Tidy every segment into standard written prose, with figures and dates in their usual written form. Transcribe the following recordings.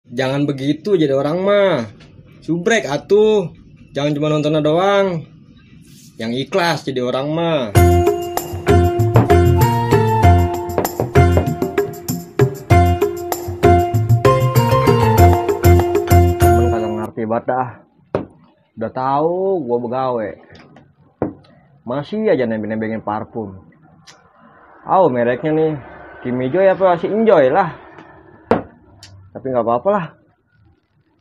Jangan begitu jadi orang mah. Subrek atuh. Jangan cuma nontonnya doang. Yang ikhlas jadi orang mah. Temen kagak ngerti banget dah. Udah tahu gua begawe. Masih aja nebeng-nebengin parfum. Mereknya nih Kimi Joy apa si Enjoy lah. Tapi nggak apa-apa lah.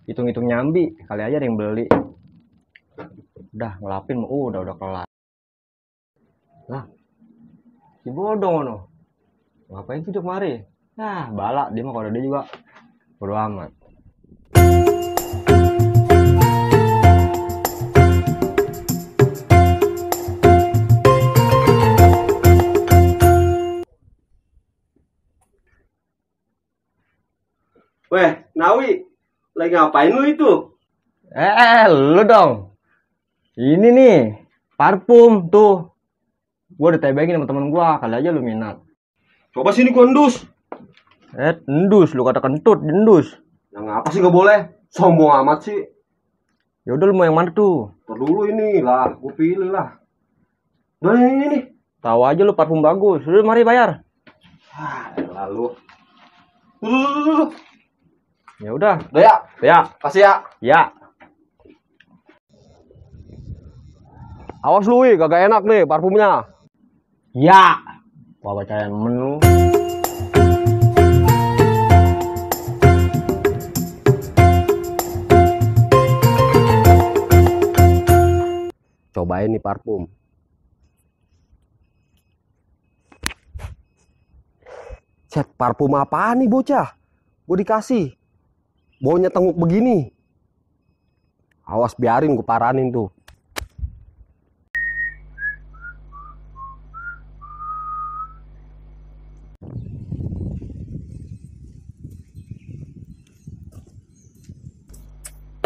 Hitung-hitung nyambi, kali aja ada yang beli. Udah ngelapin, udah kelar. Lah, si bodong no. Ngapain sih kemari? Nah, balak dia mah kalau dia juga bodo amat. Weh, Nawi, lagi ngapain lu itu? Lu dong. Ini nih, parfum tuh. Gua ditebengin sama temen gua, kali aja lu minat. Coba sini gua endus. Endus, lu kata kentut, endus. Yang ngapa sih gak boleh? Sombong amat sih. Ya udah lu mau yang mana tuh? Ntar dulu ini lah, gua pilih lah. Nah ini. Tahu aja lu parfum bagus. Lu mari bayar. Lalu. Tuh. Ya udah. Udah ya? Ya. Kasih ya. Ya. Awas lu, kagak enak nih parfumnya. Ya. Gua bacain menu. Cobain nih parfum. Set, parfum apaan nih bocah? Gue dikasih. Baunya tenguk begini. Awas biarin gue paranin tuh.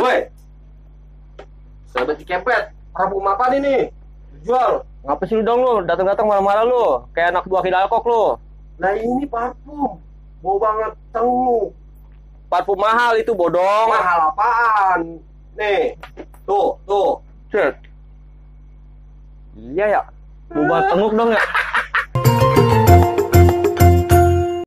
Woi, sahabat si kepet, parfum apa nih? Jual. Ngapa sih lu dong lu? Datang-datang marah-marah lu. Kayak anak buah kidalkok lu. Nah ini parfum, bau banget tenguk. Parfum mahal itu bodong. Mahal apaan? Nih, tuh. Set. Iya ya. Mau bahas tenguk dong ya.